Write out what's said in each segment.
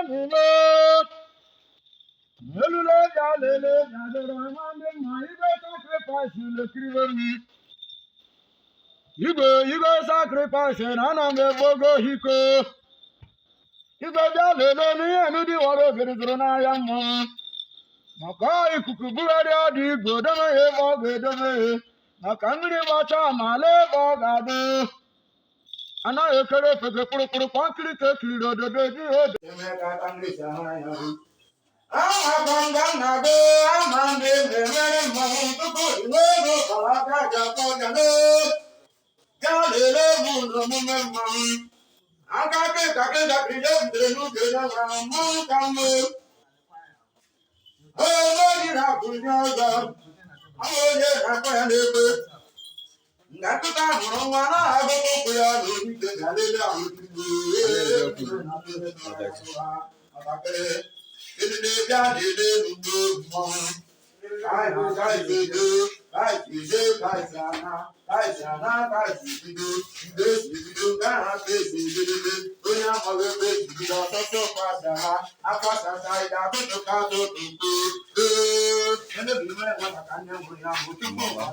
n'ume. Elule bịa lele bịa dọrọ nwanne mma igwe sacrifice lekiribe m. Igwe igwe sacrifice na ana m ebogo hiko. Igwe bịa lele n'ihe ndị wara ogere zụrụ n'ahịa mmọnwụ. Maka ikuku bugharịa dị igwe odeme ya ebe ọ ga-edeme ya. Maka mmiri gbachaa ma lee ebe ọ ga-adị. Anaghị ekere ofeke kpụrụkpụrụ kpọnkịrị ka ekiriri ododo ejighị odo. Ama ndị na-emere mmanwụ tupu iwe ego kọrọ aka ji akpọ ya n'oo. Gaa lelee m n'omume mmanwụ. Aka kịka kịka kịrị butere n'uche ya gwara mmanwụ ka mma. Onye ji na-akwụ ndị ọzọ, ọ bụ onye na-akpọ ya n'ekwe. Nga nkịta hụrụ nwa na-agụ ụkwụ ya n'ogige ga lelee ahụ. Elele bịa lelee n'ugbo mmọnwụ. Onye amaghị ebe ebido ọtụtụ kwasara akwasasa ịga atụtụ atụtụ. Ee, emebi nwere nwata ka nne mụrụ ya bụ tupu onye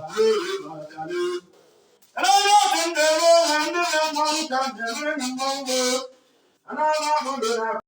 otu ndị ere ha ndị na mmanwụ ka ndị emere mmanwụ anaghị ahụ na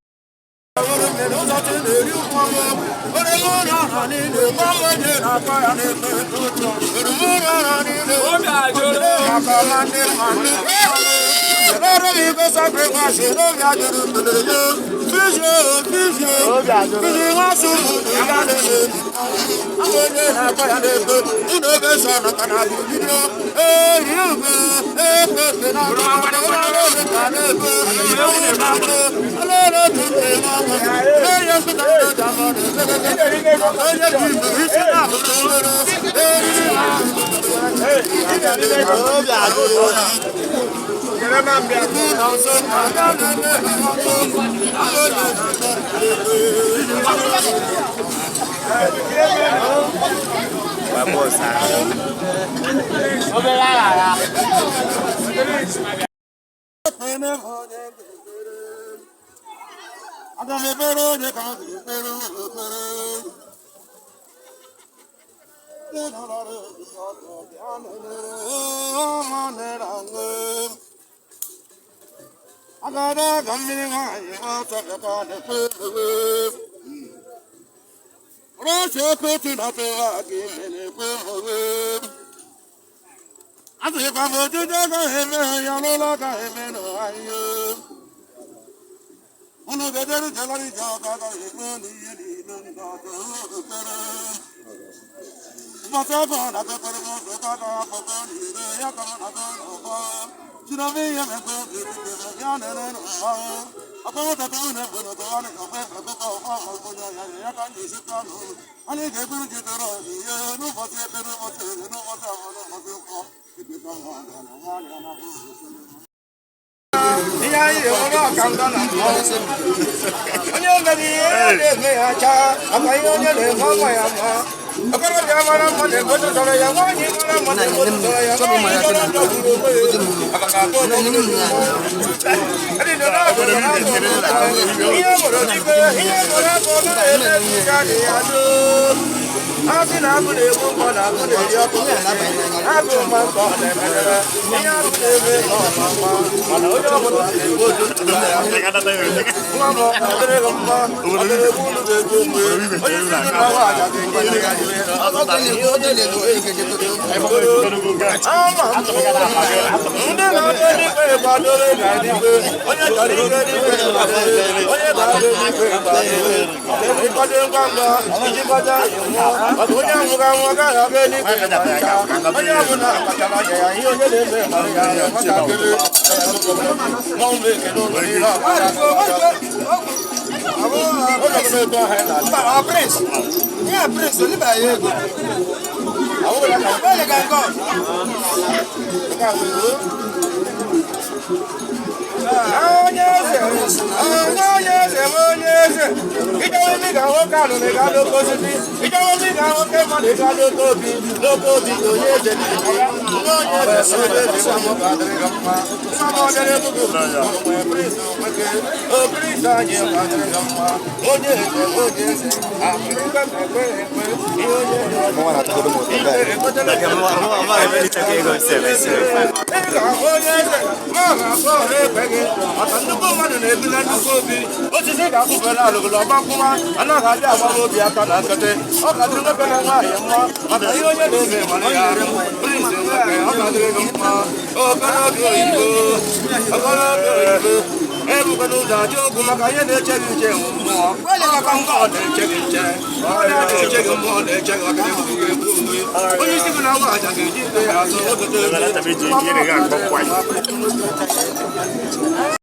Aga m ebere onye ka m ga-ekpere ekpere. Agada ka mmiri nwanyị ọtọ bịakwa na-ekpe ewe. Rọshi oke na tụwa gị na-ekpe ewe. Asịkwa m ojiji agaghị eme ya n'ụlọ agaghị eme n'ụwa ihe. Unu ga-ejere jelari ije ọka agaghị eme n'ihe niile ndị ọzọ ekpere. Mbọsị ọbụ na kpekpere m ụzọ ka ga-akpọkọ n'ire ya ka m na-agụ n'ụgbọ. Chinomi ihe mekpe obi ya na-ere n'ụwa. Akpọmọtata unu egbe n'ụtọ na ọkpe ekpekọ ọkọ ọkọ ya ya ka ndị isi ka n'ụlọ. Anyị ga-ekpere jidere ihe n'ụbọchị ekpere ụbọchị eri n'ụbọchị abụọ n'ụbọchị nkwọ. Ikpe nwa na nwa ya na ihe anyị enwere ọka nga na mmọnwụ. Onye mere ihe ya na-eme ya chaa maka ihe onye na-eme ọnwa ya mma. Okorobịa mara mma na-egotụtara ya, nwaanyị mara mma na-egotụtara ya, nwaanyị jọrọ njọ gburu onwe ya maka na abụọ ihe mụrụ dike ihe mụrụ afọ na-eme ka dị ya doo. Asị na agụ na-egbu mkpọ na agụ na-eri ọkụ, agụ mma mkpọ na-emedebe ihe agụ na-eme ka ọ ma mma, mana onye ọbụla na-egbu otu ya nwa m ọ dịrị gị mma, ọ dịrị egbu unu ga-egbu onwe onye si gị na nwa aja ga-enye ya ihe ihe onye na-eme. Ama ndị na-abịa n'ikpe kwadoro ga n'ikpe, onye chọrọ ike n'ikpe kwadoro, onye na-abịa n'ikpe kwadoro ịkwado ngwa ngwa iji kwado nwụọ, maka onye nwụrụ anwụ agaghị abịa n'ikpe ma ncha. Onye ọbụla kpachara anya ya ihe onye na-eme ma ya nwatakịrị mmanwụ m ekele ụlọ niile ọkara ụlọ m na-eto aha ya na Prince, yeah, Prince, oliba ya ego. Wele ka nke ọzọ. Onye eze, onye eze m, onye eze ịchọrọ ime ka nwoke alụrụ ga n'oke osisi. Ịgawa obi ga nwoke mmadụ ịga n'oke obi n'oke obi onye eze na-ebi nwa onye eze onye eze nwa m ga-adịrị gị mma nwa m ọbịara ebugo onwe prince nwoke o prince anyị ga-adịrị gị mma onye eze onye eze akụrụkwe ekwe ekwe ihe onye eze Mụnwa na-atọgodo m ụtọ guy. Ị ga-ahụ onye eze ma ọ ga-akpọ ọrụ ekwe gị maka nnukwu mmadụ na-ebi na nnukwu obi osisi ga-akpụfere alụgụlụ ọgba nkwụma anaghị abịa agbawa obi aka na nkịtị ọ ga-adịrị nwoke na nwaanyị mma maka ihe onye na-eme mara ya prince nwoke ọ ga-adịrị gị mma okorobịa oyibo okorobịa oyibo ebukwana ụzọ achọ okwu maka ihe na-eche gị nche nwụ mmụọ ọkwa nga ọ na-eche gị nche ọ na-eche gị mmụọ na-eche gị ọkara egbu gị egbu onwe onye isi gị na nwa aja ga-eji ikpe ya azụ ogote ego.